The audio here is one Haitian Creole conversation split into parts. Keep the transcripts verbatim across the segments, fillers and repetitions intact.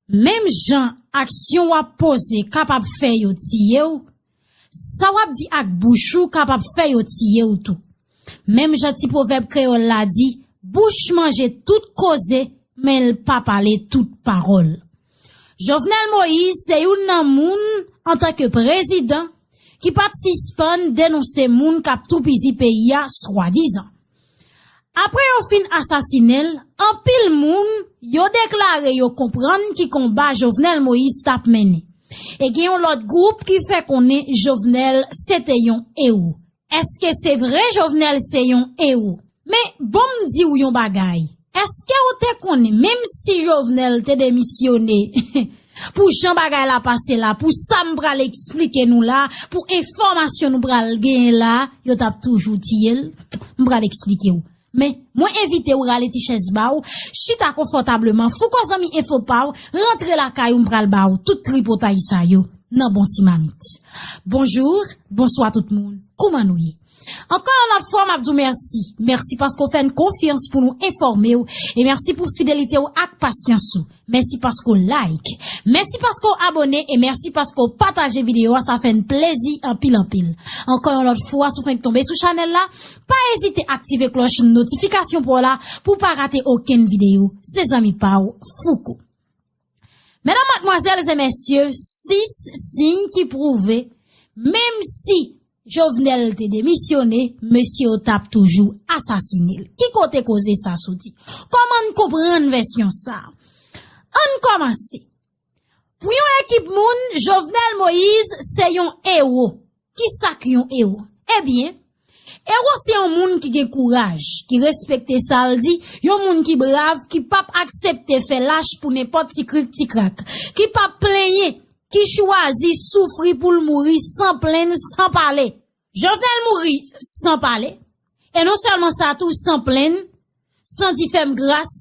Menm jan aksyon w ap poze kapab fè yo tiye w, sa w ap di ak bouch ou kapab fè yo tiye w tou. Menm jan ti pwovèb kreyòl la di, bouch manje tout koze, men l pa pale tout pawòl. Jovenel Moïse se youn nan moun, antanke prezidan, ki pa t sispann denonse moun k ap toupizi peyi a, swadizan. Apre yo fin asasinen l, anpil moun, yo deklare yo konprann ki konba Jovenel Moïse t ap mennen. E gen yon lòt gwoup ki fè konnen Jovenel se te yon ewo. Èske se vre Jovenel se yon ewo? Men, bon m di w yon bagay. Èske w te konnen, menm si Jovenel te demisyone, pou jan bagay la pase la, pou sa m pral eksplike nou la, pou enfòmasyon nou pral genyen la, yo t ap toujou tiye l? M pral eksplike w. Men, mwen envite w rale ti chèz ba w, chita konfòtableman, Fouco zanmi enfo pa w, rantre lakay ou, m pral ba w tout tripotay sa yo nan bon ti mamit. Bonjou, bonswa tout moun, kouman nou ye? Ankò yon lòt fwa, m ap di w mèsi. Mèsi paske w fè n konfyans pou nou enfòme w, e mèsi pou fidelite w ak pasyans ou. Mèsi paske w like. Mèsi paske w abòne e mèsi paske w pataje videyo a, sa fè n plezi anpil anpil. Ankò yon lòt fwa, si w fenk tonbe sou chanèl la, pa ezite aktive klòch notifikasyon pa w la pou w pa rate okenn videyo. Se zanmi pa w, Fouco. Medam, madmwazèl e mesye, sis siy ki pwouve, menm si Jovenel te demisyone, mesye yo t ap toujou asasine l. Ki kote koze sa soti? Kòman n konprann vèsyon sa a? Ann kòmanse. Pou yon ekip moun, Jovenel Moïse se yon ewo. Ki sa k yon ewo? Ebyen, ewo se yon moun ki gen kouraj, ki respekte sa l di, yon moun ki brav, ki p ap aksepte fè lach pou nenpòt ti krik ti krak, ki p ap plenyen, ki chwazi soufri pou l mouri san plenn, san pale. Jovenel mouri san pale. E non sèlman sa tou, san plenn, san di fè m gras,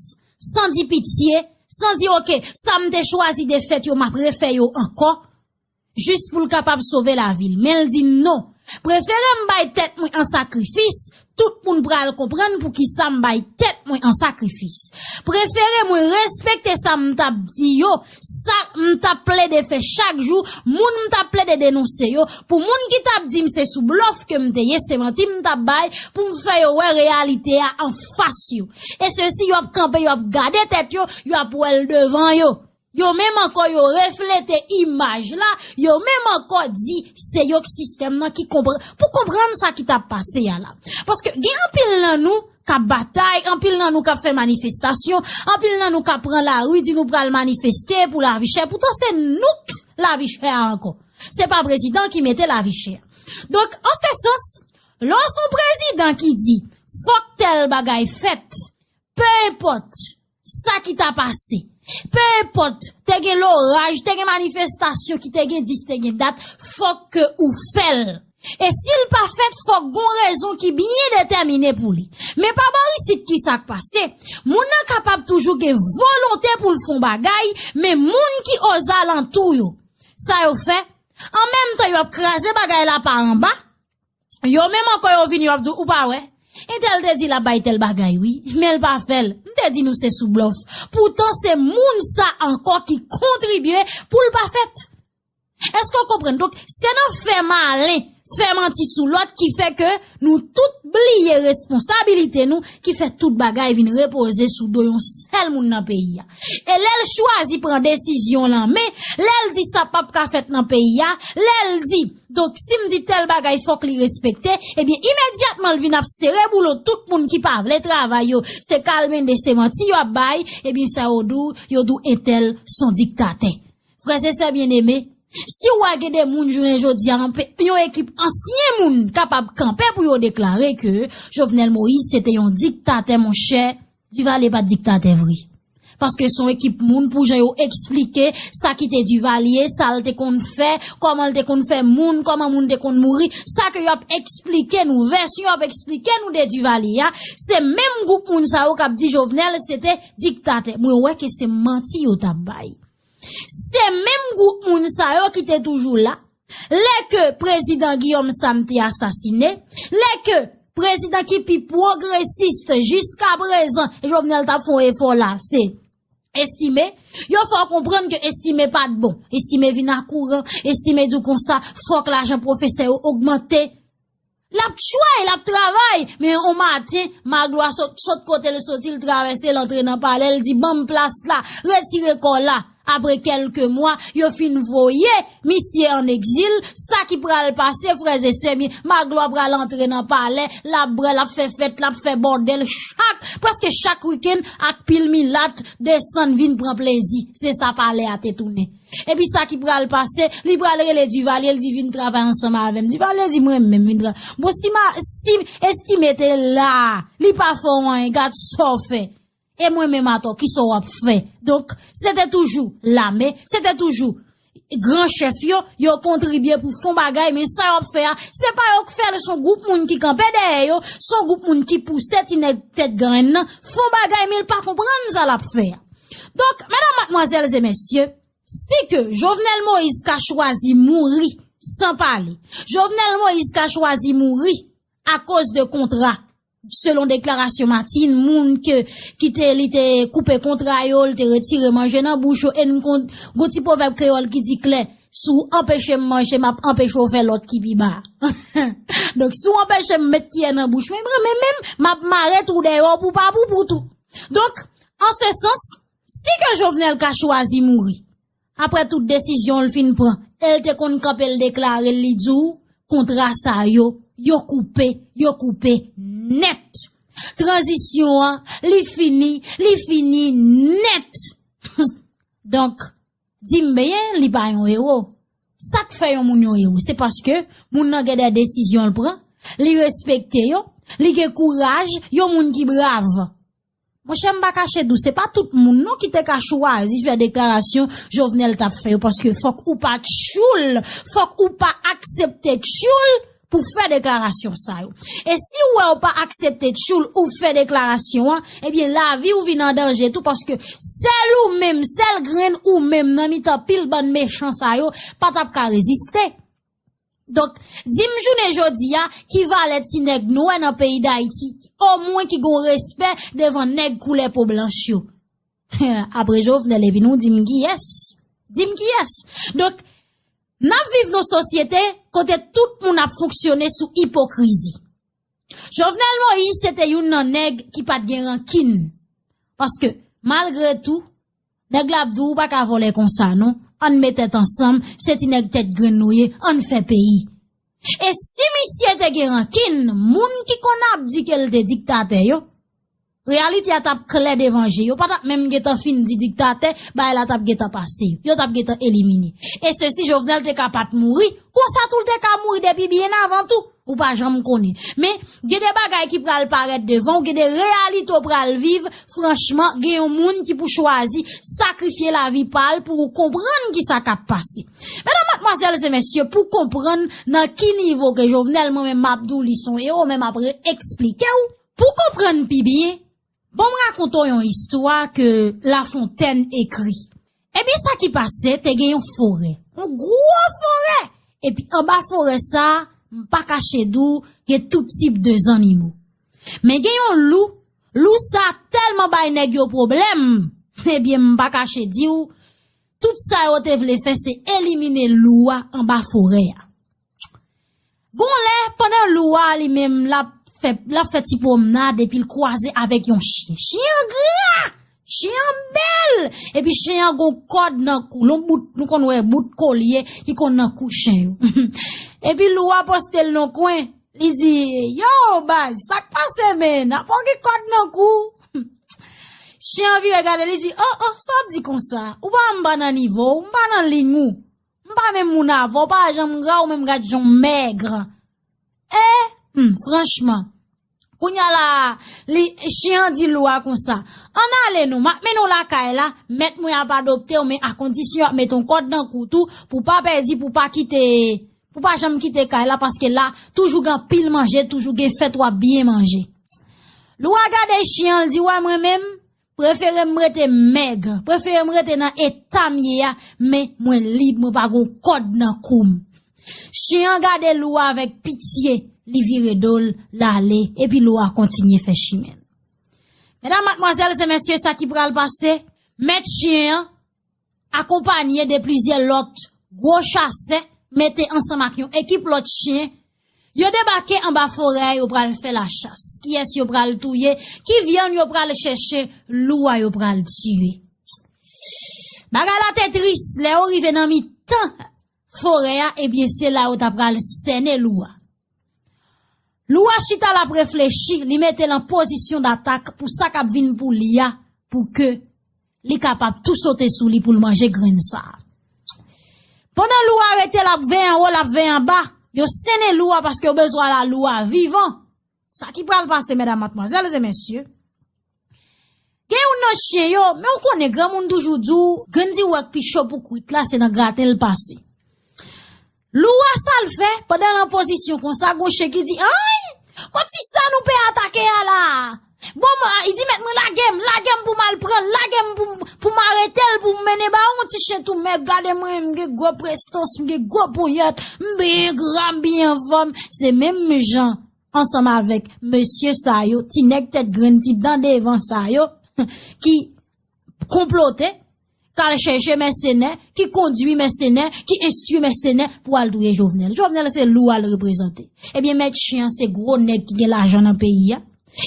san di pitye, san di, oke, sa m te chwazi defèt yo, m ap refè yo ankò, jis pou l kapab sove lavi l. Men l di non. Prefere m bay tèt mwen an sakrifis, tout moun pral konprann poukisa m bay tèt mwen an sakrifis. Prefere mwen respekte sa m t ap di yo, sa m t ap plede fè chak jou, moun m t ap plede denonse yo, pou moun ki t ap di m se sou blòf ke m te ye, se manti m t ap bay, pou m fè yo wè reyalite a anfas yo. E sesi, yo ap kanpe, yo ap gade tèt yo, yo ap wè l devan yo. Yo menm ankò, yo reflete imaj la, yo menm ankò di se yo k sistèm nan ki konprann, pou konprann sa ki t ap pase a la. Paske gen anpil nan nou k ap batay, anpil nan nou k ap fè manifestasyon, anpil nan nou k ap pran lari, di nou pral manifeste pou lavi chè. Poutan se nou k lavi chè a ankò. Se pa prezidan ki mete lavi chè a. Donk, an se sans, lè w se yon prezidan ki di, fòk tèl bagay fèt, pe enpòt sa ki ta pase, pe enpòt te gen loraj, te gen manifestasyon ki te gen dis, te gen dat, fòk ke ou fè l. E si l pa fèt, fòk gon rezon ki byen detèmine pou li. Men pa bò isit ki sa k pase. Moun nan kapab toujou gen volonte pou l fè yon bagay, men moun ki ozalantou yo, sa yo fè? An menm tan yo ap kraze bagay la pa anba, yo menm ankò yo vini, yo ap di w, ou pa wè? Entèl te di l ap bay tèl bagay, wi, men l pa fè l. M te di nou se sou blòf. Poutan se moun sa ankò ki kontribye pou l pa fèt. Èske w konprann? Donk, se nan fè malen, fè manti sou lòt ki fè ke nou tout bliye responsabilite nou, ki fè tout bagay vin repoze sou do yon sèl moun nan peyi a. E lè l chwazi pran desizyon l an men, lè l di sa p ap ka fèt nan peyi a, lè l di, donk, si m di tèl bagay fòk li respekte, ebyen, imedyatman l vin ap sere boulon tout moun ki pa vle travay yo, se kalmende, se manti y ap bay, ebyen, sa yo di w, yo di w entèl se yon diktatè. Frè e sè byeneme, si w wè gen de moun jounen jodi a, yon pe-, yon ekip ansyen moun kapab kanpe pou yo deklare ke Jovenel Moïse se te yon diktatè, monchè, Duvalier pa t diktatè vre. Paske se yon ekip moun, pou jan yo eksplike sa ki te Duvalier, sa l te konn fè, kòman l te konn fè moun, kòman moun te konn mouri, sa ke y ap eksplike nou, vèsyon y ap eksplike nou de Duvalier a, se menm gwoup moun sa yo k ap di Jovenel se te diktatè. Mwen wè ke se manti yo t ap bay. Se menm gwoup moun sa yo ki te toujou la, lè ke prezidan Guillaume Sam te asasine, lè ke prezidan ki pi pwogresis jiska prezan, Jovenel t ap fè yon efò la, se Estime, yo fè w konprann ke Estime pa t bon. Estime vin a kouran, Estime di w konsa, fòk lajan pwofesè yo ogmante. L ap tchway, l ap travay, men yon maten, Maglwa sot, sot kote l soti, l travèse, l antre nan palè, l di, "Ban m plas la, retire kò la." Apre kèlke mwa, yo fin voye misye ann egzil. Sa ki pral pase, frè e sè m, Maglwa pral antre nan palè, l ap bwè, l ap fè fèt, l ap fè bòdèl chak, prèske chak wikenn ak pil milat desann vin pran plezi. Se sa palè a te tounen. Epi sa ki pral pase, li pral rele Divalye, l di, "Vin travay ansanm avè m." Divalye di, "Mwen menm vin travay." Bon, si ma, si Estime te la, li pa fè w anyen, gad sa w fè. E mwen menm atò, kisa w ap fè? Donk, se te toujou lame, se te toujou gran chèf yo, yo kontribye pou fè yon bagay, men sa yo ap fè a, se pa yo k fè l, se yon gwoup moun ki kanpe dèyè yo, se yon gwoup moun ki pouse ti nèg tèt grenn nan fè yon bagay, men l pa konprann sa l ap fè a. Donk, medam, madmwazèl e mesye, si ke Jovenel Moïse ka chwazi mouri san pale, Jovenel Moïse ka chwazi mouri akoz de kontra, selon deklarasyon Martine, moun ke, ki te, li te koupe kontra yo, li te retire manje nan bouch yo, e n konn, gon ti pwovèb kreyòl ki di klè, "Si w anpeche m manje, m ap anpeche w fè lòt ki pi ba." Donk, si w anpeche m met kiyè nan bouch mwen, mwen menm, m ap mare twou dèyè w pou pa poupou tou. Donk, an se sans, si ke Jovenel ka chwazi mouri, apre tout desizyon l fin pran, e l te konn kanpe, l deklare, li di w, kontra sa yo, yo koupe, yo koupe nèt. Tranzisyon an, li fini, li fini nèt. Donk, di m byen, li pa yon ewo. Sa k fè yon moun yon ewo, se paske moun nan gen de desizyon l pran, li respekte yo, li gen kouraj, yon moun ki brav. Monchè, m pa kache di w, se pa tout moun non ki te ka chwazi fè deklarasyon Jovenel t ap fè yo, paske fòk ou pa tchoul, fòk ou pa aksepte tchoul pou fè deklarasyon sa yo. E si w wè w pa aksepte tchoul ou fè deklarasyon an, ebyen lavi w vin an danje tou, paske sèl ou menm, sèl grenn ou menm nan mitan pil bann mechan sa yo pa t ap ka reziste. Donk, di m jounen jodi a, ki valè ti nèg nwè nan peyi Dayiti, omwen ki gon respè devan nèg koulè po blanch yo? Apre Jovenel, epi nou di m kiyès? Di m kiyès? Donk, n ap viv nan sosyete kote tout moun ap fonksyone sou ipokrizi. Jovenel Moïse se te youn nan nèg ki pa t gen rankin. Paske, malgre tou, nèg la ap di w, "Ou pa ka vòlè konsa non. Ann met tèt ansanm, se ti nèg tèt grenn nou ye, ann fè peyi." E si misye te gen rankin, moun ki konn ap di ke l te diktatè yo, reyalite a t ap klè devan je yo, pa t ap menm gentan fin di diktatè, bagay la t ap gentan pase, yo t ap gentan elimine. E se si Jovenel te ka pa t mouri, konsa tou l te ka mouri depi byen avan tou, ou pa janm konnen. Men, gen de bagay ki pral parèt devan w, gen de reyalite w pral viv, franchman, gen yon moun ki pou chwazi sakrifye lavi pa l pou w konprann kisa k ap pase. Medam, madmwazèl e mesye, pou konprann nan ki nivo ke Jovenel, mwen menm m ap di w li se yon ewo, men m ap re-eksplike w. Pou konprann pi byen, bon, m rakonte w yon istwa ke La Fontaine ekri. Ebyen, sa ki pase, te gen yon forè, yon gwo forè. Epi anba forè sa, m pa kache di w, gen tout tip de zannimo. Men gen yon lou, lou sa tèlman bay nèg yo pwoblèm, ebyen, m pa kache di w, tout sa yo te vle fè, se elimine lou a anba forè a. Gon lè, pandan lou a li menm l ap fè, l ap fè ti pwomnad epi l kwaze avèk yon chen. Chen an gra! Chen an bèl! Epi chen an gon kòd nan kou l, yon bout, nou konn wè bout kolye ki konn nan kou chen yo. Epi lou a poste l nan kwen, li di, "Yo, baz, sa k pase, men? Apa w gen kòd nan kou w?" Chen an vire gade, li di, "O, o, sa w ap di konsa? Ou pa wè m pa nan nivo w, m pa nan liy ou. M pa menm moun avè w, pa jan m gra, ou menm gad jan w mèg." E, hmm, franchman, kounye a la, li, chen an di lou a konsa, "Ann ale non, m ap mennen w lakay la, mèt mwen ap adopte w, men a kondisyon y ap mete yon kòd nan kou w tou, pou w pa pèdi, pou w pa kite, pou w pa janm kite kay la, paske la, toujou gen anpil manje, toujou gen fèt, w ap byen manje." Lou a gade chen an, l di, "Wè mwen menm, prefere m rete mèg, prefere m rete nan eta m ye a, men mwen lib, mwen pa gon kòd nan kou m." Chen an gade lou a avèk pitye, li vire do l, l ale, epi lou a kontinye fè chimen l. Medam, madmwazèl e mesye, sa ki pral pase, Mèt chen an, akonpanye de plizyè lòt gwo chasè, mete ansanm ak yon ekip lòt chen, yo debake anba forè a, yo pral fè lachas. Kiyès yo pral touye? Ki vyann yo pral chèche? Lou a yo pral tiye. Bagay la te tris, lè yo rive nan mitan forè a, ebyen, se la yo ta pral sènen lou a. Lou a chita, l ap reflechi, li mete l an pozisyon datak pou sa k ap vin pou li a, pou ke li kapab tou sote sou li pou l manje grenn sa a. Pandan lou a rete, l ap veye anwo, l ap veye anba, yo sènen lou a paske yo bezwen la lou a vivan. Sa ki pral pase, medam, madmwazèl e mesye, gen youn nan chen yo, men ou konnen granmoun toujou di w, grenn diwèt ki cho pou kwit la, se nan graten l pase. Lou a sa l fè, pandan l an pozisyon konsa, gon chen ki di, "Ay! Kot ti sa nou pe atake a la? Bon, mwen," li di, "mèt mwen lage m, lage m pou m al pran l, lage m pou, pou m arete l, pou m mennen ba yon ti chen tou mèg, gade mwen, m gen gwo prestans, m gen gwo ponyèt, m byen gra, m byen anfòm." Se menm jan ansanm avèk mesye sa yo, ti nèg tèt grenn, ti dan devan sa yo, ki konplote, k al chèche mèsenè, ki kondui mèsenè, ki enstwi mèsenè pou al touye Jovenel. Jovenel se lou a l reprezante. Ebyen, mèt chen an se gwo nèg ki gen lajan nan peyi a.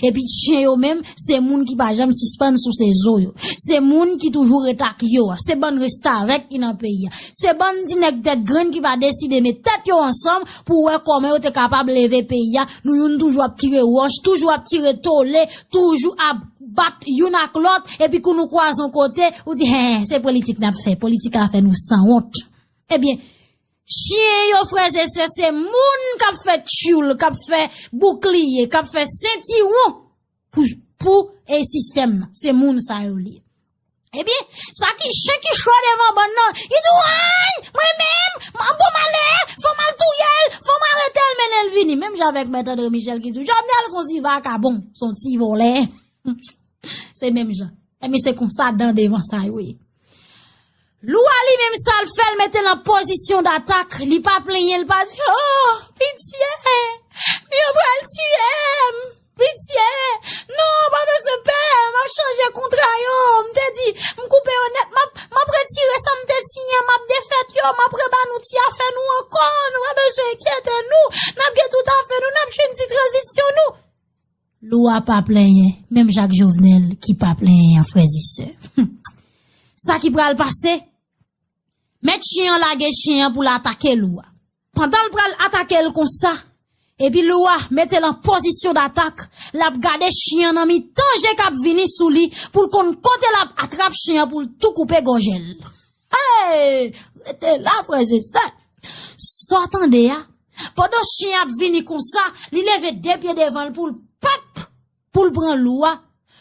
Epi chen yo menm, se moun ki pa janm sispann souse zo yo. Se moun ki toujou ret ak yo a. Se bann restavèk ki nan peyi a. Se bann ti nèg tèt grenn ki pa deside met tèt yo ansanm pou wè kòman yo te kapab leve peyi a. Nou youn toujou ap tire wòch, toujou ap tire tole, toujou ap bat youn ak lòt, epi kou nou kwaze yon kote, ou di, "Hen, se politik n ap fè, politik la fè nou sanwont." Ebyen, chen yo, frè e sè, se moun k ap fè tchoul, k ap fè boukliye, k ap fè sentiwon pou, pou e sistèm nan. Se moun sa yo li ye. Ebyen, sa ki chen ki cho devan bann nan, li di, "Ay, mwen menm, m ap bon malè, fò m al touye l, fò m arete l, mennen l vini." Menm jan avèk mèt André Michel ki di, "Jovenel se yon ti vakabon, se yon ti vòlè." Se menm jan. Ebyen, se konsa dan devan sa yo ye. Lou a li menm sa l fè, l mete l an pozisyon datak, li pa plenyen, li pa di, "Oh, pitye, yo pral tiye m, pitye, non, pa bezwen pè, m ap chanje kontra yo, m te di, m koupe yo nèt, m ap, m ap retire sa m te siyen, m ap defèt yo, m ap reba nou ti afè nou ankò, nou pa bezwen enkyete nou, n ap gen tout afè nou, n ap jwenn ti tranzisyon nou." Lou a pa plenyen, menm jan ak Jovenel ki pa plenyen an, frè e sè. Sa ki pral pase? Mèt chen an lage chen an pou l atake lou a. Pandan l pral atake l konsa, epi lou a mete l an pozisyon datak, l ap gade chen an nan mitan je k ap vini sou li pou l konn kote l ap atrap chen an pou l tou koupe gòj l. Hey! Rete la, frè e sè. Sa w tande a? Pandan chen ap vini konsa, li leve de pye devan l pou l pap, pou l pran lou a.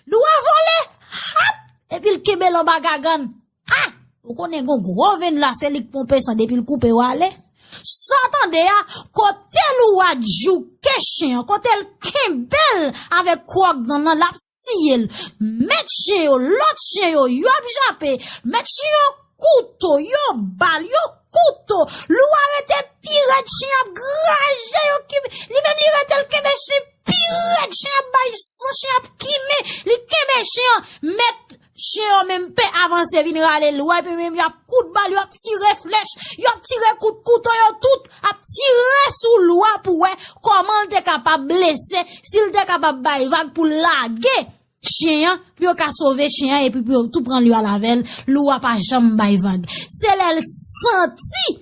Lou a vole, hap, epi l kenbe l anba gagann. Ah! Ou konnen gon gwo venn la, se li k ponpe san depi l koupe w ale. Sa w tande a, kote lou a jouke chen an, kote l kenbe l avèk kwòk dan nan, l ap siye l. Mèt chen yo, lòt chen yo, yo ap jape. Mèt chen yo kouto, yo bal, yo kouto. Lou a rete pi rèd, chen ap graje yo ki, li menm li rete l kenbe chen pi rèd, chen ap bay san, chen ap kimen, li kenbe chen an. Mèt chen yo menm pe avanse vin rale lou a, epi menm y ap kout bal, y ap tire flèch, y ap tire kout kouto, yo tout ap tire sou lou a pou wè kòman l te kapab blese, si l te kapab bay vag pou l lage chen an, pou yo ka sove chen an, epi pou yo tou pran lou a avè l, lou a pa janm bay vag. Se lè l santi,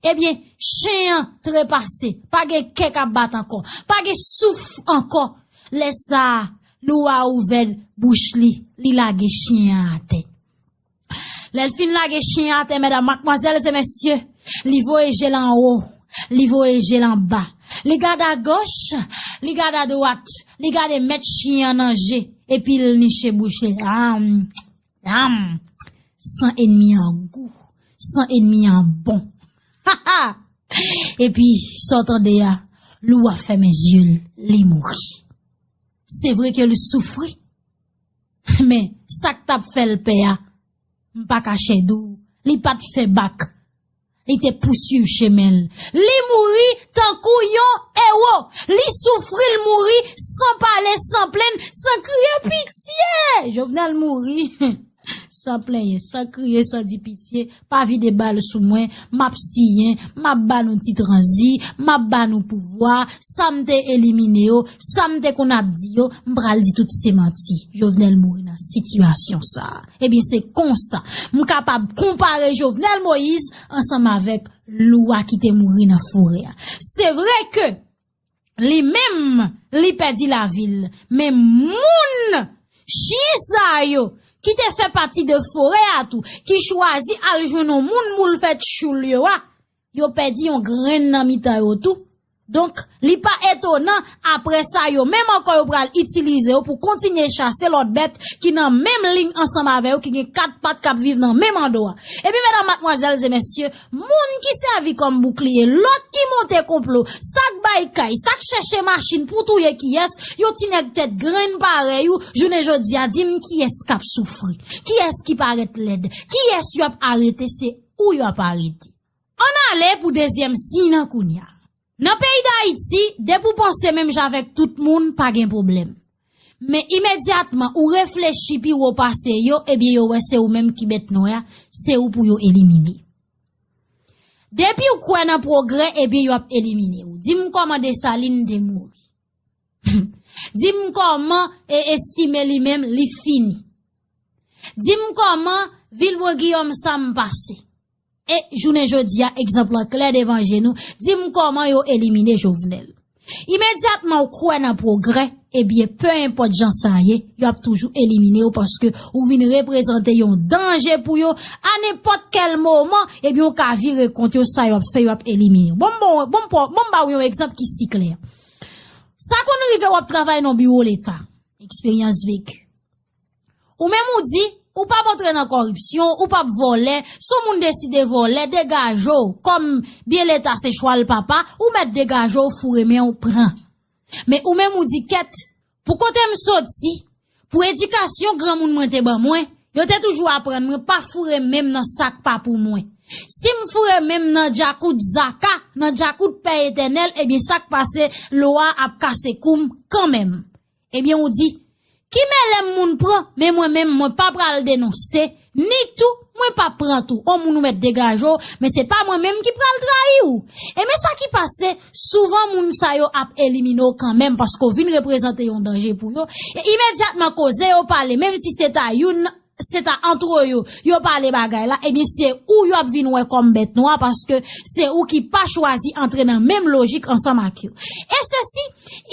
ebyen, chen an trepase, pa gen kè k ap bat ankò, pa gen souf ankò. Lè sa a, lou a ouvè bouch li, li lage chen an atè. Lè l fin lage chen an atè, medam, madmwazèl e mesye, li voye je l anwo, li voye je l anba. Li gade agoch, li gade adwat, li gade mèt chen an nan je, epi l niche bouch li. Am, am, san ènmi an gou, san ènmi an bon. Ha, ha! Epi, sa w tande a, lou a fèmen zye l, li mouri. Se vre ke l soufri, men sa k t ap fè l pè a, m pa kache di w, li pa t fè bak. Li te pouswiv chemen l. Li mouri tankou yon ewo. Li soufri, l mouri san pale, san plenn, san kriye pitye. Jovenel mouri San plenyen, san kriye, san di pitye, pa vide bal sou mwen, m ap siyen, m ap ba nou ti tranzi, m ap ba nou pouvwa, sa m te elimine yo, sa m te konn ap di yo, m pral di tout se manti. Jovenel mouri nan sitiyasyon sa a. Ebyen, se konsa, m kapab konpare Jovenel Moïse ansanm avèk lou a ki te mouri nan forè a. Se vre ke li menm, li pèdi lavi l, men moun, chen sa yo, ki te fè pati de forè a tou, ki chwazi al jwenn yon moun pou l fè tchoul yo a, yo pèdi yon grenn nan mitan yo tou. Donk, li pa etonan, apre sa, yo menm ankò yo pral itilize yo pou kontinye chase lòt bèt ki nan menm liy ansanm avè yo, ki gen kat pat k ap viv nan menm andwa. Epi, medam, madmwazèl e mesye, moun ki sèvi kòm boukliye, lòt ki monte konplo, sa k bay kay, sa k chèche machin pou touye kiyès, yon ti nèg tèt grenn parèy ou, jounen jodi a, di m kiyès k ap soufri, kiyès ki parèt lèd, kiyès yo ap arete, se ou yo ap arete. Ann ale pou dezyèm siy nan kounye a. Nan peyi Dayiti, depi w panse menm jan avèk tout moun, pa gen pwoblèm. Men imedyatman ou reflechi pi wo pase yo, ebyen yo wè se ou menm ki bèt nwè a, se ou pou yo elimine. Depi w kwè nan pwogrè, ebyen yo ap elimine w. Di m kòman Desalin te mouri. Di m kòman e Estime li menm li fini. Di m kòman Vilbrun Guillaume Sam pase. E jounen jodi a, egzanp lan klè devan je nou, di m kòman yo elimine Jovenel. Imedyatman w kwè nan pwogrè, ebyen, pe enpòt jan sa ye, yo ap toujou elimine w paske ou vin reprezante yon danje pou yo. A nenpòt kèl moman, ebyen, w ka vire kont yo, sa yo ap fè, yo ap elimine w. Bon, bon, bon, bon, bon, ba w yon egzanp ki si klè. Sa konn rive w ap travay nan biwo Leta. Eksperyans veki. Ou menm ou di, ou p ap antre nan kòripsyon, ou p ap vòlè, si yon moun deside vòlè, degaje w, kòm byen Leta se chwal papa, ou mèt degaje w, foure men w, pran. Men ou menm ou di, kèt, pou kote m soti, pou edikasyon granmoun mwen te ban mwen, yo te toujou aprann mwen pa foure men m nan sa k pa pou mwen. Si m foure men m nan djakout zaka, nan djakout Pè Etènèl, ebyen sa k pase, lwa ap kase kou m kanmenm. Ebyen ou di, ki mele m moun pran, men mwen menm mwen pa pral denonse, ni tou mwen p ap pran tou. On moun ou mèt degaje w, men se pa mwen menm ki pral trayi w. E men sa ki pase, souvan moun sa yo ap elimine w kanmenm paske w vin reprezante yon danje pou yo. E imedyatman koze yo pale, menm si se ta youn, se ta antre yo, yo pale bagay la, ebyen se ou yo ap vin wè kòm bèt nwa paske se ou ki pa chwazi antre nan menm lojik ansanm ak yo. E sesi,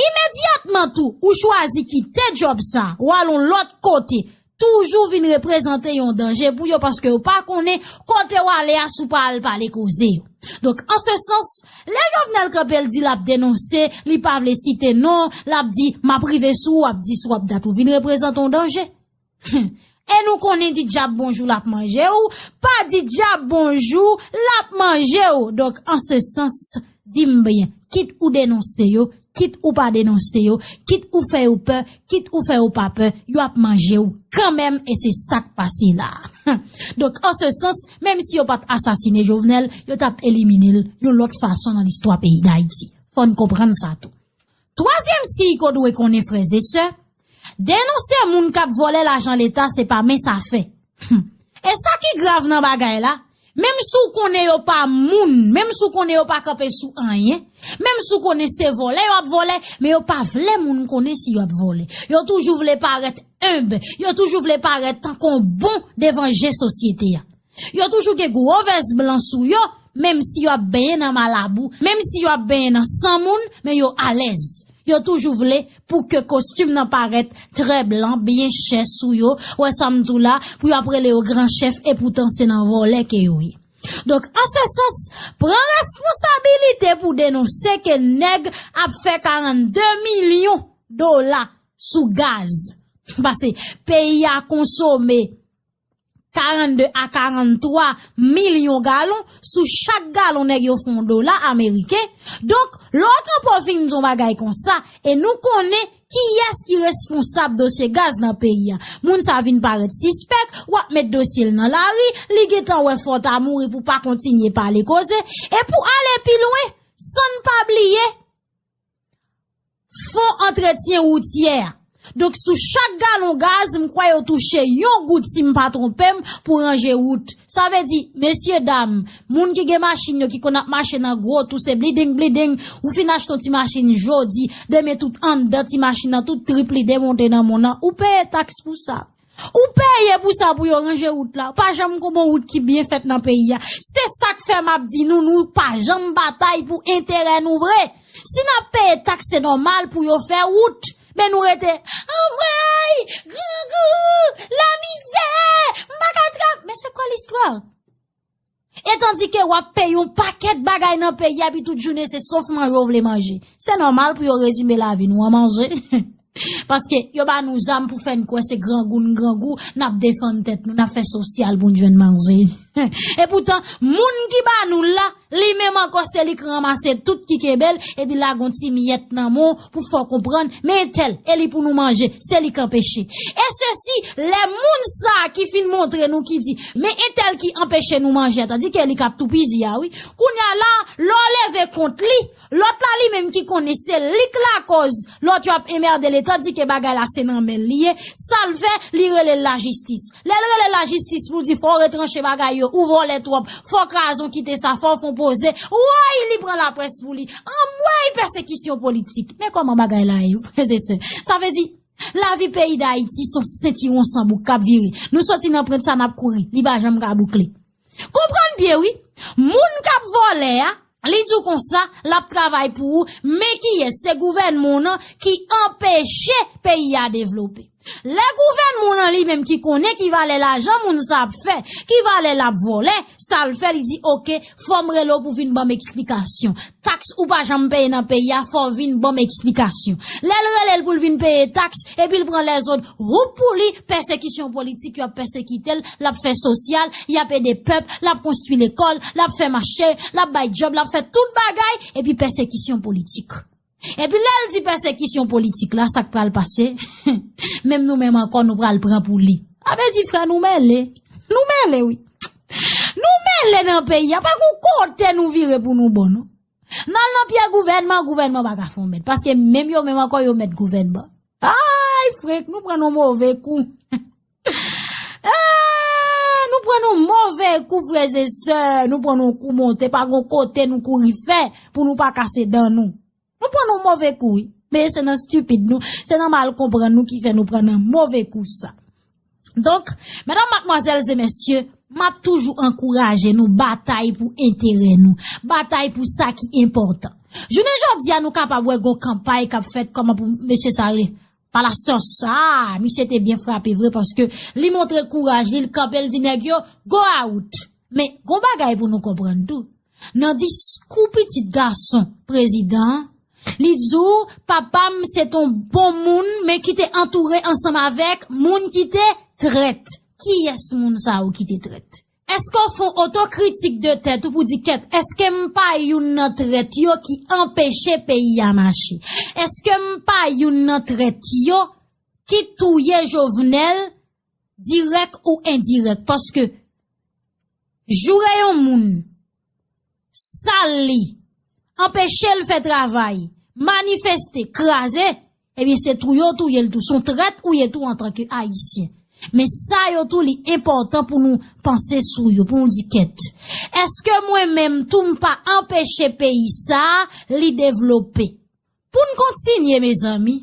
imedyatman tou ou chwazi kite djòb sa, w al yon lòt kote, toujou vin reprezante yon danje pou yo paske yo pa konnen kote w ale a si w pa al pale koze yo. Donk, an se sans, lè Jovenel kanpe l di l ap denonse, li pa vle site non, l ap di, m ap rive sou ou, w ap di sou w ap dat ou vin reprezante yon danje. E nou konnen di dyab bonjou l ap manje w, pa di dyab bonjou l ap manje w. Donk, an se sans, di m byen, kit ou denonse yo, kit ou pa denonse yo, kit ou fè yo pè, kit ou fè yo pa pè, yo ap manje w kanmenm e se sa k pase la a. Donk, an se sans, menm si yo pa t asasine Jovenel, yo t ap elimine l yon lòt fason nan listwa peyi Dayiti. Fò n konprann sa tou. Twazyèm siy ke w dwe konnen, frè e sè, denonse moun k ap vòlè lajan Leta se pa mens afè. Hmm. E sa ki grav nan bagay la, menm si w konnen yo pa moun, menm si w konnen yo pa kanpe sou anyen, menm si w konnen se vòlè yo ap vòlè, men yo pa vle moun konnen si yo ap vòlè. Yo toujou vle parèt enb, yo toujou vle parèt tankou yon bon devan je sosyete a. Yo toujou gen gwo vès blan sou yo, menm si yo ap benyen nan malabou, menm si yo ap benyen nan san moun, men yo alèz. Yo toujou vle pou ke kostim nan parèt trè blan, byen chè sou yo, wè sa m di w la, pou yo ap rele yo gran chèf, epoutan se nan vòlè ke yo ye. Donk, an se sans, pran responsabilite pou denonse ke nèg ap fè karannde milyon dola sou gaz. Pase peyi a konsome karannde a karanntwa milyon galon, sou chak galon nèg yo fè yon dola ameriken. Donk, lè w kanpe w fin di yon bagay konsa, e nou konnen kiyès ki responsab dosye gaz nan peyi a. Moun sa vin parèt sispèk, w ap met dosye l nan lari, li gentan wè fò w ta mouri pou w pa kontinye pale koze, e pou ale pi lwen, san n pa bliye, Fon antretyen woutyè a. Donk, sou chak galon gaz, m kwè yo touche yon goud, si m pa twonpe m, pou ranje wout. Sa vle di, mesye dam, moun ki gen machin yo ki konn ap mache nan gwo tou, se bliding, bliding, ou fin achte yon ti machin jodi, demen tout anndan ti machin nan, tout trip li demonte nan mòn nan, ou peye taks pou sa. Ou peye pou sa, pou yo ranje wout la. Pa janm gon bon wout ki byen fèt nan peyi a. Se sa k fè m ap di nou, nou pa janm batay pou enterè nou vre. Si n ap peye taks, se nòmal pou yo fè wout. Men nou rete, anmwey, grangou, lamizè, m pa ka trav-, men se kwa listwa? E tandike w ap peye yon pakèt bagay nan peyi a, epi tout jounen se sof manje w vle manje. Se nòmal pou yo rezime lavi nou an manje. Paske yo ba nou zam pou fè n kwè se grangou n grangou, n ap defann tèt nou, n ap fè sosyal pou n jwenn manje. Epoutan, moun ki ba nou l la, li menm ankò se li k ranmase tout ki kenbe l, epi lage yon ti miyèt nan men w pou fè w konprann, men entèl, e li pou nou manje, se li k anpeche. E sesi, lè moun sa a ki fin montre nou ki di, men entèl ki anpeche nou manje a, tandike li k ap toupizi a, wi. Kounye a la, lè w leve kont li, lòt la li menm ki konnen se li k lakòz lòt yo ap enmède l, tandike bagay la se nan men l li ye, sa l fè, li rele l lajistis. Lè l rele l lajistis pou l di fò w retranche bagay yo, ou vòlè twòp, fò w kraze w kite sa, fò w fè w poze, woy, li pran laprès pou li. Anmwey, pèsekisyon politik. Men kòman bagay la ye, frè e sè. Sa vle di, lavi peyi Dayiti se yon sentiwon san bouk k ap vire. Nou soti nan pwent sa n ap kouri, li pa janm ka boukle. Konprann byen wi, moun k ap vòlè a, li di w konsa, l ap travay pou ou, men kiyès? Se gouvènman w nan ki anpeche peyi a devlope. Lè gouvènman w nan li menm ki konnen ki valè lajan moun sa ap fè, ki valè l ap vòlè, sa l fè, li di, oke, fò m rele w pou vin ban m eksplikasyon. Taks ou pa janm peye nan peyi a, fò w vin ban m eksplikasyon. Lè l rele l pou l vin peye taks, epi l pran lèzòd, woup pou li, pèsekisyon politik, y ap pèsekite l, l ap fè sosyal, y ap ede pèp, l ap konstwi lekòl, l ap fè mache, l ap bay djòb, l ap fè tout bagay, epi pèsekisyon politik. Epi lè l di pèsekisyon politik la, sa k pral pase? Menm nou menm ankò, nou pral pran pou li. Sa vle di, frè, nou mele. Nou mele, wi. Nou mele nan peyi a, pa gon kote nou vire pou nou bon, non. N al nan pye gouvènman, gouvènman pa ka fè yon mèd. Paske menm yo menm ankò, yo mèt gouvènman. Ay, frèk, nou pran yon move kou. Ah, nou pran yon move kou, frè e sè. Nou pran yon kou monte, pa gon kote nou kouri fè pou nou pa kase dan nou. Nou pran yon move kou, wi. Men se nan stipid nou, se nan mal konprann nou ki fè nou pran nan move kou sa. Donk, medam, madmwazèl e mesye, m ap toujou ankouraje nou batay pou enterè nou, batay pou sa ki enpòtan. Jounen jodi a, nou kapab wè gon kanpay k ap fèt kòman pou mesye sa rele Palacios. Ah, misye te byen frape vre paske li montre kouraj li, li kanpe, li di nèg yo, go a wout. Men, gon bagay pou nou konprann tou. Nan diskou pitit gason prezidan an, li di w, papa m se t on bon moun, men ki te antoure ansanm avèk moun ki te trèt. Kiyès moun sa yo ki te trèt? Èske w fè yon otokritik de tèt ou pou di, kèt, èske m pa youn nan trèt yo ki anpeche peyi a mache? Èske m pa youn nan trèt yo ki touye Jovenel dirèk ou endirèk? Paske joure yon moun, sal li, anpeche l fè travay, manifeste, kraze, ebyen se touye w touye l tou. Se yon trèt ou ye tou antanke Ayisyen. Men sa yo tou li enpòtan pou nou panse sou yo, pou nou di kèt. Èske mwen menm tou m pa anpeche peyi sa a li devlope? Pou n kontinye, mezanmi,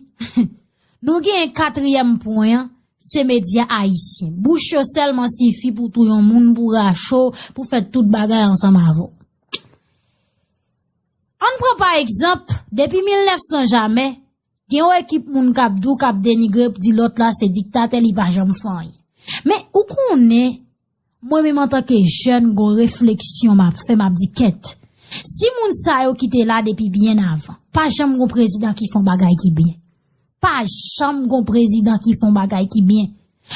nou gen katriyèm pwen an, se medya ayisyen. Bouch yo sèlman sifi pou touye yon moun, pou rache w, pou fè tout bagay ansanm avè w. Ann pran pa egzanp, depi mil nèf san jamè, gen yon ekip moun k ap di w, k ap denigre, di lòt la se diktatè, li pa janm fè anyen. Men ou konnen, mwen menm antanke jèn, gon refleksyon m ap fè, m ap di, kèt, si moun sa yo ki te la depi byen avan, pa janm gon prezidan ki fè yon bagay ki byen. Pa janm gon prezidan ki fè yon bagay ki byen.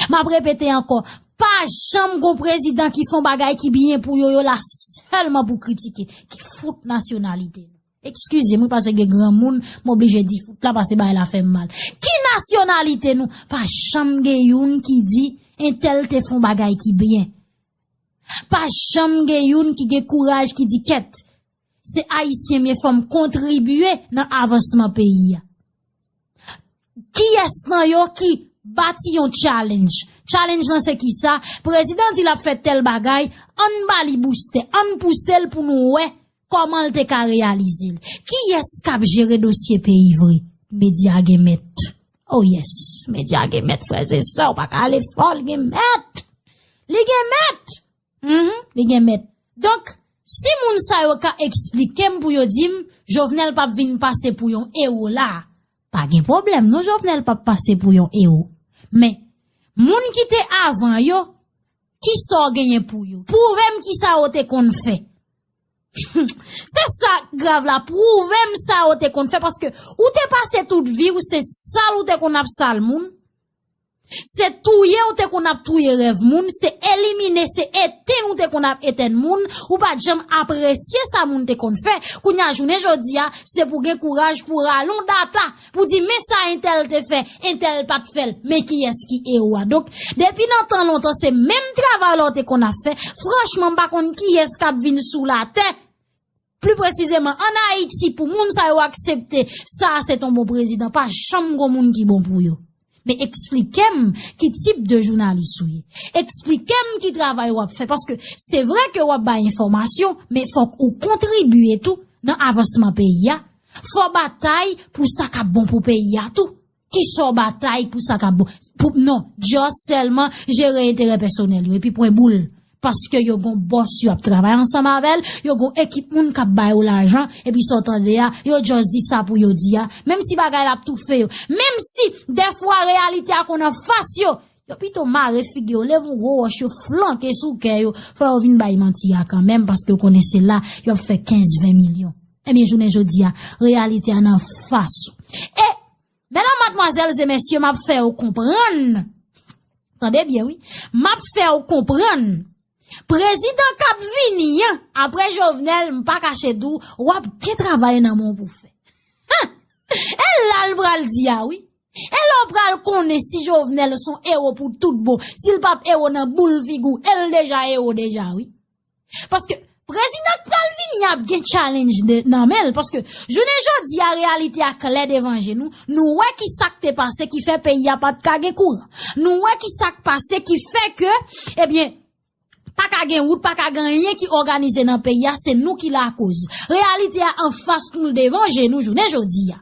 M ap repete ankò, pa janm gon prezidan ki fè yon bagay ki byen pou yo, yo la sèlman pou kritike. Ki fout nasyonalite nou? Eskize m wi, paske gen granmoun, m oblije di fout la, paske bagay la fè m mal. Ki nasyonalite nou? Pa janm gen youn ki di entèl te fè yon bagay ki byen. Pa janm gen youn ki gen kouraj ki di, kèt, se Ayisyen m ye, fò m kontribye nan avansman peyi a. Kiyès nan yo ki bati yon challenge? Challenge lan se kisa? Prezidan di l ap fè tèl bagay, ann ba li boustè, ann pouse l pou nou wè kòman l te ka reyalize l. Kiyès k ap jere dosye peyi vre? Medya gen mèt. Oh yes, medya gen mèt, frè e sè, ou pa ka ale fò, l gen mèt. Li gen mèt. Mhm, li gen mèt. Donk, si moun sa yo ka eksplike m pou yo di m, Jovenel p ap vin pase pou yon ewo la, pa gen pwoblèm non, Jovenel p ap pase pou yon ewo. Men, moun ki te avan yo, kisa w genyen pou yo? Pwouve m kisa w te konn fè. Se sa k grav la, pwouve m sa w te konn fè, paske ou te pase tout vi w, se sal ou te konn ap sal moun. Se touye ou te konn ap touye rèv moun, se elimine, se etenn ou te konn ap etenn moun, ou pa t janm apresye sa moun te konn fè. Kounye a, jounen jodi a, se pou gen kouraj pou rale yon data, pou di, men sa entèl te fè, entèl pa t fè l, men kiyès ki ewo a. Donk, depi nan tan lontan, se menm travay la w te konn ap fè. Franchman, m pa konn kiyès k ap vin sou latè, pli presizeman, ann Ayiti, pou moun sa yo aksepte, sa a se t on bon prezidan. Pa janm gon moun ki bon pou yo. Men eksplike m ki tip de jounalis ou ye. Eksplike m ki travay w ap fè. Paske se vre ke w ap bay enfòmasyon, men fòk ou kontribye tou nan avansman peyi a. Fò batay pou sa k ap bon pou peyi a tou. Kisa w batay pou sa k ap bon? Pou, non, just sèlman jere enterè pèsonèl yo, epi pwen boul. Paske yo gon bòs yo ap travay ansanm avè l, yo gon ekip moun k ap ba yo lajan, epi sa w tande a, yo just di sa pou yo di a, menm si bagay la ap toufe yo, menm si dèfwa reyalite a konn anfas yo, yo pito mare figi yo, leve yon gwo wòch, yo flanke sou kè yo, fò yo vin bay manti a kanmenm, paske yo konnen se la yo ap fè kenz, ven milyon. Ebyen, jounen jodi a, reyalite a nan fas ou. E, medam, madmwazèl e mesye, m ap fè yo konprann. Tande byen, wi. M ap fè w konprann. Prezidan k ap vini an, apre Jovenel, m pa kache di w, w ap gen travay nan men w pou fè. Hen! E la l pral di a, wi. E la w pral konnen si Jovenel se yon ewo pou tout bon, si l p ap ewo nan boul figi w, e l deja ewo deja, wi. Paske prezidan k pral vini ap gen challenge de, nan men l. Paske jounen jodi a, reyalite a klè devan je nou. Nou wè ki sa k te pase ki fè peyi a pa t ka gen kouran. Nou wè ki sa k pase ki fè ke, ebyen, pa ka gen wout, pa ka gen anyen ki òganize nan peyi a, se nou ki lakoz. Reyalite a anfas nou, devan je nou jounen jodi a.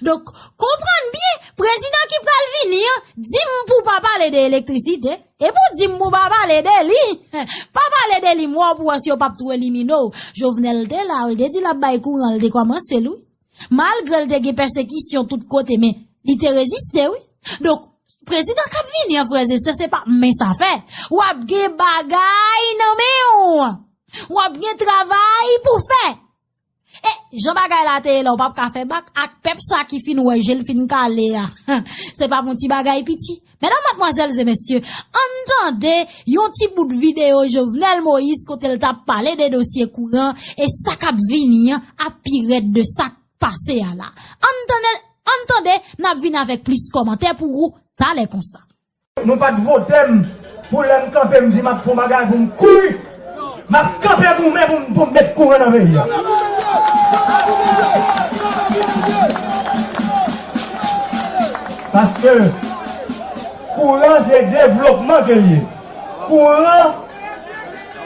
Donk, konprann byen, prezidan ki pral vini an, di m pou w pa pale de elektrisite. E pou di m pou pa pale de li. Pa pale de li, m wè w pou wè si yo p ap tou elimine w. Jovenel te la, l te di l ap bay kouran, l te kòmanse l, wi. Malgre l te gen pèsekisyon tout kote, men li te reziste, wi. Donk, prezidan k ap vini an, frè e sè, se pa men sa fè. W ap gen bagay nan men w. W ap gen travay pou fè. E jan bagay la te ye la, w p ap ka fè bak ak pèp sa ki fin wè je l fin kale a. Se p ap yon ti bagay piti. Medam, madmwazèl e mesye, ann tande yon ti bout videyo Jovenel Moïse kote l t ap pale de dosye kouran e sa k ap vini an ap pi rèd de sa k pase a la. Ann tande, ann tande, n ap vin avèk plis kòmantè pou ou talè konsa. Nou pa t vote m pou lè m kanpe m di m ap fè yon bagay pou m kouri. M ap kanpe goumen pou m, pou m met kouran nan peyi a. Paske kouran se devlopman ke l ye. Kouran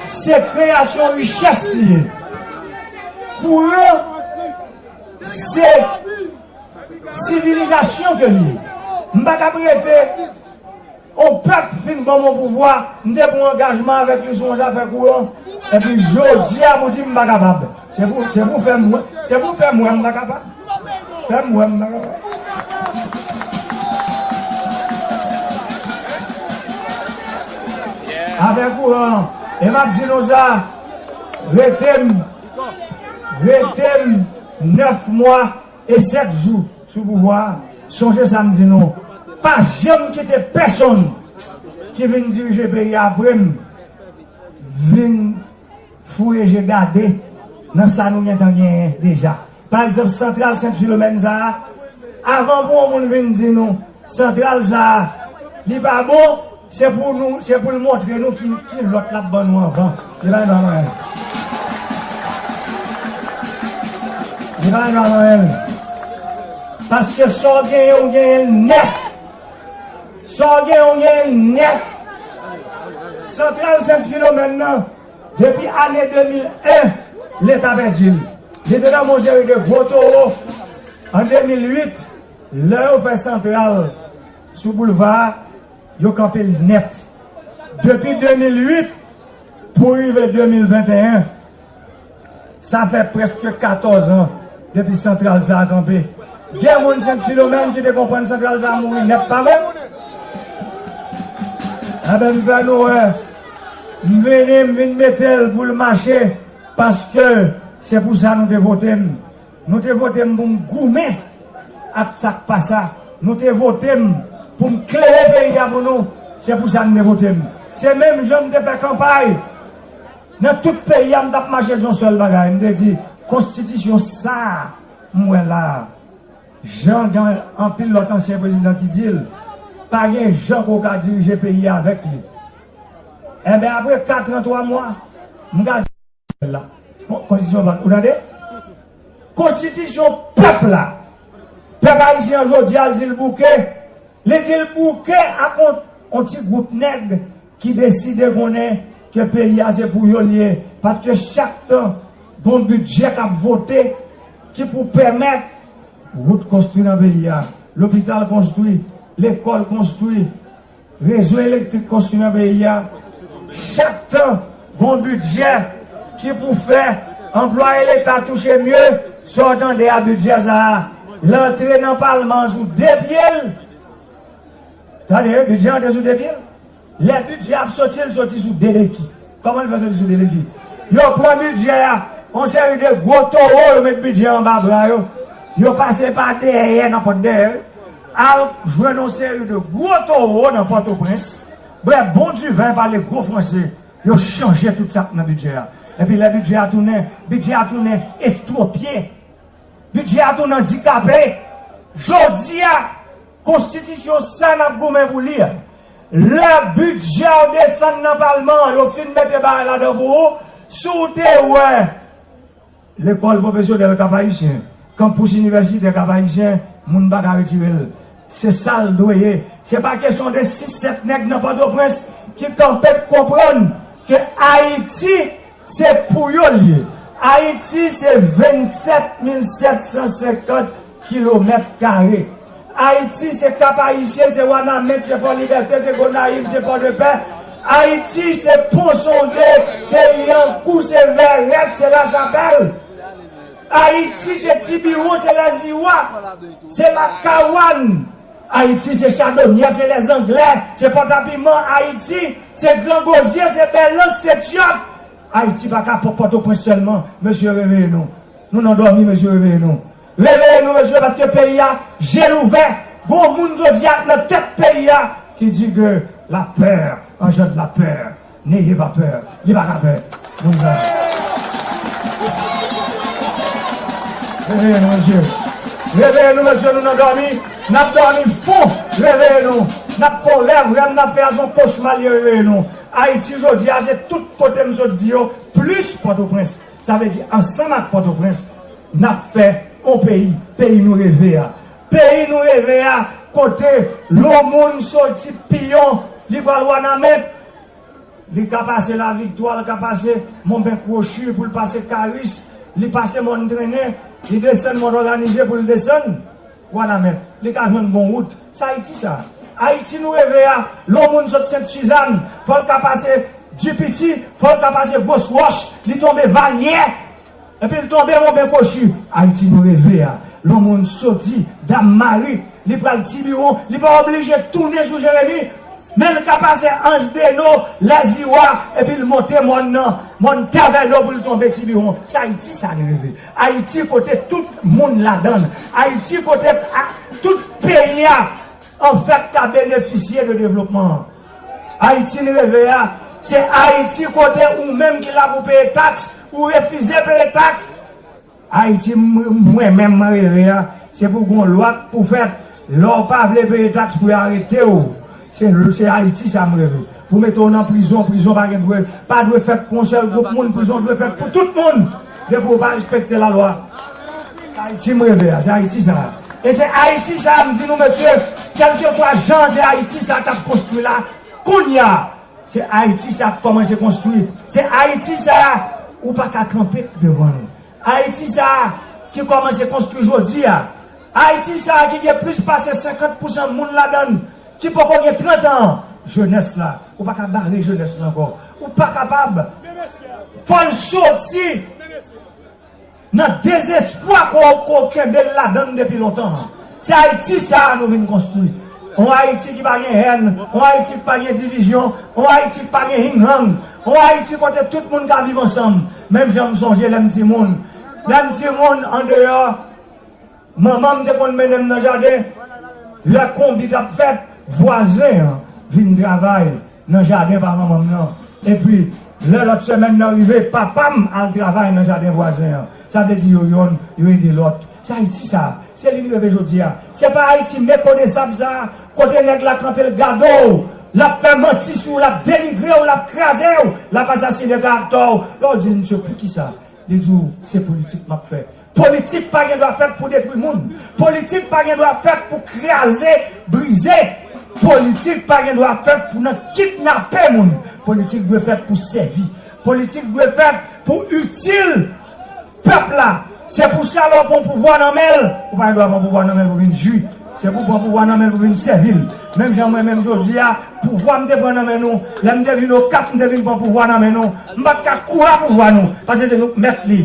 se kreyasyon richès li ye. Kouran se sivilizasyon ke l ye. M pa t ap rete yon pèp fin ban m yon pouvwa, m te pran angajman avèk li sou yon zafè kouran, epi jodi a pou di m pa kapab. Se pou, se pou fè m wè, se pou fè m wè m pa kapab. Fè m wè m pa kapab. Avèk kouran, e m ap di nou sa, rete m, rete m nèf mwa, e sèt jou sou pouvwa a, sonje sa m di nou, pa janm kite pèsonn ki vin dirije peyi a apre m vin foure je gade nan sa nou gentan genyen deja. Pa egzanp, santral Sent Filomèn sa a, avan pou yon moun vin di nou, santral sa a, li pa bon, se pou nou, se pou l montre nou ki, ki lòt l ap ban nou anvan. Li pa gen dwa manyen l. Li pa gen dwa manyen l. Paske sa w genyen, w genyen l nèt. Sa w genyen, w genyen l nèt. Santral Sent Filomèn nan, depi ane de mil en, Leta pèdi l. Li te nan yon seri de gwo towo. An de mil uit, lè yo fè santral sou boulva a, yo kanpe l nèt. Depi de mil uit pou rive de mil venteyen, sa fè prèske katòz an depi santral sa a kanpe. Gen moun Sent Filomèn ki te konprann santral sa a mouri nèt, pa vre? Enben, m fè nou wè, m vini, m vin mete l pou l mache, paske se pou sa nou te vote m. Nou te vote m pou m goumen ak sa k pa sa. Nou te vote m pou m klere peyi a pou nou. Se pou sa n te vote m. Se menm jan m te fè kanpay nan tout peyi a, m t ap mache di yon sèl bagay. M te di, konstitisyon sa a m wè la a, jan gen anpil lòt ansyen prezidan ki di l, pa gen jan pou w ka dirije peyi a avèk li. Enben, apre kat an twa mwa, m ka di la. Bon, konstitisyon pa, ou tande? Konstitisyon pèp la. Pèp ayisyen an jodi a, l di l bouke. Li di l bouke ak yon, yon ti gwoup nèg ki deside konnen ke peyi a se pou yo l ye. Paske chak tan, gon bidjè k ap vote ki pou pèmèt wout konstwi nan peyi a, lopital konstwi, lekòl konstwi, rezo elektrik konstwi nan peyi a. Chak tan, gon bidjè ki pou fè anplwaye Leta touche mye. Sa w tande a, bidjè sa a, l antre nan palman an sou de pye l. Tande, bidjè antre sou de pye l. Lè bidjè ap soti, l soti sou de beki. Kòman l fè soti sou de beki? Yo pran bidjè a, yon seri de gwo towo, yo met bidjè anba bra yo. Yo pase pa dèyè, nan pòt dèyè. Al jwenn yon seri de gwo towo nan Pòtoprens, bwè bon diven, pale gwo franse, yo chanje tout sa k nan bidjè a. Epi lè bidjè a tounen, bidjè a tounen estwopye. Bidjè a tounen andikape. Jodi a, konstitisyon sa n ap goumen pou li a, lè bidjè w desann nan palman an, yo fin mete bagay ladan pou ou, si w te wè lekòl pwofesyonèl Kap Ayisyen, kanpis inivèsitè Kap Ayisyen, moun pa ka retire l. Se sa l dwe ye. Se pa kesyon de sis sèt nèg nan Pòtoprens ki kanpe k konprann ke Ayiti se pou yo l ye. Ayiti se vennsèt mil sèt san senkant kilomèt kare. Ayiti se Kap Ayisyen, se Wanament, se Fò Libète, se Gonayiv, se Pòdepè. Ayiti se Pon Sonde, se Lyankou, se Vèrèt, se Lachapèl. Ayiti se Tibiwon, se Lèziwa, se Lakawann. Ayiti se Chadonyè, se Lèzanglè, se Pòtapiman. Ayiti se Gran Gozye, se Bèlans, se Tyòt. Ayiti pa ka Pò-, Pòtoprens sèlman. Mesye, reveye nou. Nou nan dòmi, mesye, reveye nou. Reveye nou, mesye, paske peyi a, je l ouvè. Gon moun jodi a nan tèt peyi a ki di ke la peur engendre la peur. N'ayez pas peur. Li pa ka pè. Moun sa. Reveye nou, mesye. Reveye nou, mesye, nou nan dòmi. N ap dòmi fon. Reveye nou. N ap fè yon rèv. Rèv n ap fè a se yon kochma li ye, reveye nou. Ayiti jodi a, se tout kote m sot di yo, plis Pòtoprens. Sa vle di, ansanm ak Pòtoprens, n ap fè yon peyi, peyi nou reve a. Peyi nou reve a, kote yon moun soti Piyon, li pral Wanament, li ka pase Laviktwa, li ka pase Mòn Ben Kwochi pou l pase Karis, li pase Mòn Trennen, li desann Mòn Òganize pou l desann Wanament, li ka jwenn bon wout. Se Ayiti sa. Ayiti nou reve a, lè yon moun sot Sent Sizann, fò l ka pase Dipiti, fò l ka pase Gwo Wòch, li tonbe Valyè, epi l tonbe Mòn Ben Kwochi. Ayiti nou reve a, lè yon moun soti Dam Mari, li pral Tibiwon, li pa oblije tounen sou Jeremi, men l ka pase Ansdeno, Lèziwa, epi l monte mòn nan, mòn Tèvèno pou l tonbe Tibiwon. Se Ayiti sa n reve. Ayiti kote tout moun ladan l. Ayiti kote a, tout peyi a, anfèt, ka benefisye de devlopman an. Ayiti n reve a, se Ayiti kote ou menm ki la pou peye taks, ou refize peye taks. Ayiti, m-, mwen menm, mwen reve a, se pou gon lwa k pou fèt. Lè w pa vle peye taks, pou yo arete w. Se, se Ayiti sa m reve. Pou mete w nan prizon, prizon pa gen dwe, pa dwe fèt pou yon sèl gwoup moun, prizon dwe fèt pou tout moun. Depi w pa respekte lalwa. Ayiti m reve a, se Ayiti sa. E se Ayiti sa a, m di nou, mesye, kèlkeswa jan se Ayiti sa a k ap konstwi la, kounye a, se Ayiti sa a k kòmanse konstwi. Se Ayiti sa a, ou pa ka kanpe devan l. Ayiti sa a ki kòmanse konstwi jodi a. Ayiti sa a ki gen plis pase senkant pousan moun ladan l ki poko gen trant an. Jenès la, ou pa ka bare jenès la ankò. Ou pa kapab. Fò l soti nan dezespwa ke w, ke w kenbe l ladan l depi lontan an. Se Ayiti sa a nou vin konstwi. Yon Ayiti ki pa gen hèn, yon Ayiti ki pa gen divizyon, yon Ayiti ki pa gen hinghang, yon Ayiti kote tout moun ka viv ansanm. Menm jan m sonje lè m timoun. Lè m timoun, andeyò, manman m te konn mennen m nan jaden. Lè konbit ap fèt, vwazen an vin travay nan jaden pa manman m nan. Epi, lè lòt semèn nan rive, papa m al travay nan jaden vwazen an. Sa vle di yo yonn, yo ede lòt. Se Ayiti sa. Se li n reve jodi a. Se pa Ayiti mekonesab sa, kote nèg la kanpe l gade w, l ap fè manti sou w, l ap denigre w, l ap kraze w, l ap asasinen karaktè w. Lè w di l, "Mesye, poukisa?" Li di w, "Se politik m ap fè." Politik pa gen dwa fèt pou detwi moun. Politik pa gen dwa fèt pou kraze, brize. Politik pa gen dwa fèt pou nan kidnape moun. Politik dwe fèt pou sèvi. Politik dwe fèt pou itil pèp la. Se pou sa lè w pran pouvwa nan men l, ou pa gen dwa pran pouvwa nan men l pou vin jwi. Se pou pran pouvwa nan men l pou vin sèvi l. Menm jan mwen menm jodi a, pouvwa m te pran nan men nou, lè m te vin Okap, m te vin pran pouvwa nan men nou. M pa t ka kouri a pouvwa nou, paske se nou k mèt li.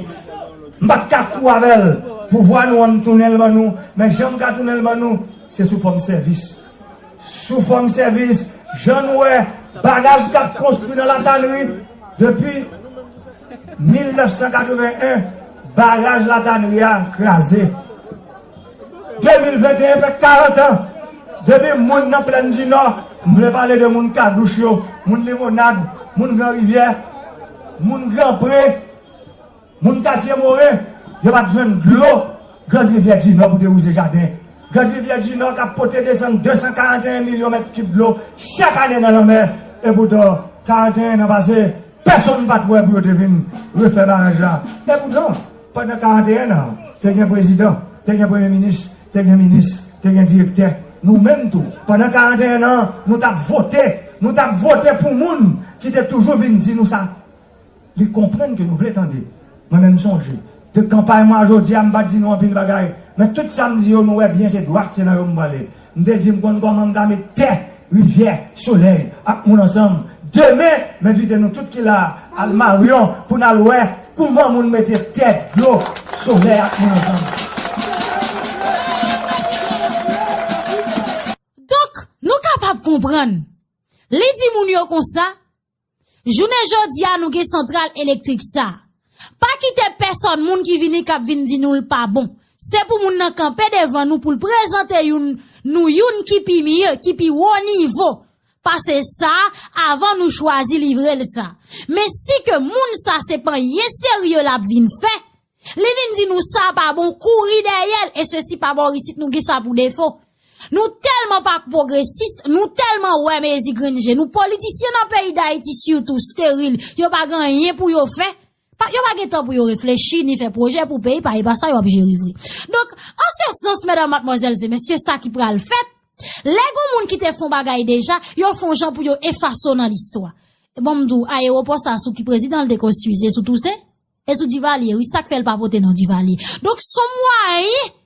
M pa t ka kouri avè l. Pouvwa nou an, m tounen l ban nou, men jan m ka tounen l ban nou, se sou fòm sèvis. Sou fòm sèvis, jan n wè baraj k ap konstwi nan Latanri depi mil nèf san katreven en, baraj Latanri a kraze. De mil venteyen fè karant an depi moun nan Plèn di Nò, m vle pale de moun Kadouch yo, moun Limonad, moun Gran Rivyè, moun Gran Pre, moun Katye Moren, yo pa t jwenn dlo Grand Rivyè di Nò pou te wouze jaden. Grand Rivyè di Nò k ap pote desann de san karanteyen milyon mèt kib dlo chak ane nan lanmè. Epoutan, karanteyen an pase, pèsonn pa t wè pou yo te vin refè baraj la. Epoutan, pandan karanteyen an, te gen prezidan, te gen premye minis, te gen minis, te gen direktè. Nou menm tou, pandan karanteyen an, nou t ap vote, nou t ap vote pou moun ki te toujou vin di nou sa. Li konprann ke nou vle tande. Mwen menm m sonje, de kanpay mwen a jodi a, m pa t di nou anpil bagay, men tout sa m di yo, nou wè byen se dwat, se nan yo m prale. M te di m konn kòman m ka met tè, rivyè, solèy ak moun ansanm. Demen, m envite nou tout ki la a al Maryon pou n al wè kouman moun mete tè, dlo, solèy ak moun ansanm. Donk, nou kapab konprann. Li di moun yo konsa, jounen jodi a nou gen santral elektrik sa. Pa kite pèsòn moun ki vini k ap vin di nou l pa bon. Se pou moun nan kanpe devan nou pou l prezante youn, nou youn ki pi mye, ki pi wo nivo pase sa avan nou chwazi livre l sa. Men si ke moun sa se pa anyen serye l ap vin fè, li vin di nou sa pa bon, kouri dèyè l, e sesi pa bò isit nou gen sa pou defo. Nou tèlman pa pwogresis, nou tèlman wè mezi grenn je nou, politisyen nan peyi Dayiti sitou steril, yo pa gen anyen pou yo fè. Pa, yo pa gen tan pou yo reflechi, ni fè pwojè pou peyi, pa e pa sa yo ap jere vre. Donk, an se sans, medam, madmwazèl e mesye, sa ki pral fèt, lè gon moun ki te fè yon bagay deja, yo fè yon jan pou yo efase w nan listwa. E bon, m di w, ayewopò sa sou ki prezidan l te konstwi, se sou Tousen? E sou Divalye, wi, sa k fè l pa pote non Divalye. Donk, s on mwayen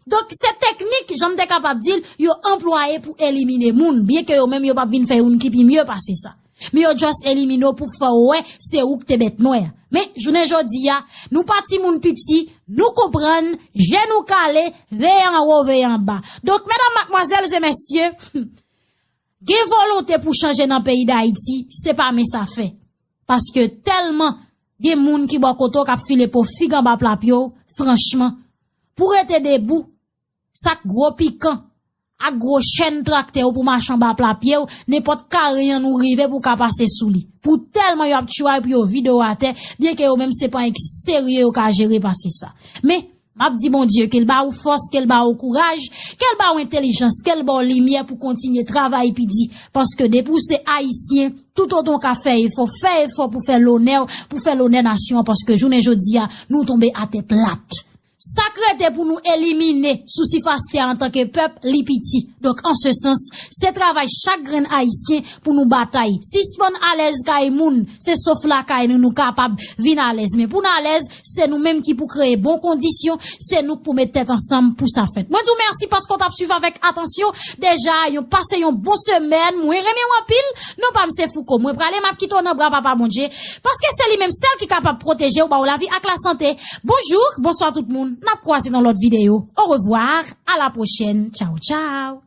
Donk, se teknik, jan m te kapab di l, yo anplwaye pou elimine moun, byen ke yo menm yo p ap vin fè youn ki pi mye pase sa. Men yo just elimine w pou fè w wè se ou k te bèt nwè a. Men, jounen jodi a, nou pa timoun piti, nou konprann, je nou kale, veye anwo, veye anba. Donk, medam, madmwazèl e mesye, gen volonte pou chanje nan peyi Dayiti, se pa men sa fè. Paske tèlman gen moun ki bò kote w k ap file po fig anba pla pye w, franchman, pou rete debou, sa k gwo pikan ak gwo chèn traktè w pou mache anba pla pye w, nenpòt kare an ou rive pou w ka pase sou li. Pou tèlman yo ap tchway pou yo vide w atè, byen ke yo menm se pa anyen ki serye yo ka jere pase sa. Men, m ap di Bondye ke l ba ou fòs, ke l ba ou kouraj, ke l ba ou entèlijans, ke l ba ou limyè pou kontinye travay pi di. Paske depi w se Ayisyen, toutotan w ka fè efò, fè efò pou fè lonè w, pou fè lonè nasyon an, paske jounen jodi a, nou tonbe atè plat. Sa k rete pou nou elimine sou sifas tè a antanke pèp, li piti. Donk, an se sans, se travay chak grenn Ayisyen pou nou batay. Sispann alèz kay moun, se sof lakay nou nou kapab vin alèz. Men pou n alèz, se nou menm ki pou kreye bon kondisyon, se nou k pou met tèt ansanm pou sa fèt. Mwen di w mèsi paske w t ap swiv avèk atansyon. Deja, yon pase yon bon semèn, mwen renmen w anpil. Non pa m se Fouco, mwen prale, m ap kite w nan bra Papa Bondye, paske se li menm sèl ki kapab pwoteje w, ba w lavi ak lasante. Bonjou, bonswa tout moun. N ap kwaze nan lòt videyo. Orevwa, a la pwochèn. Tchaw, tchaw.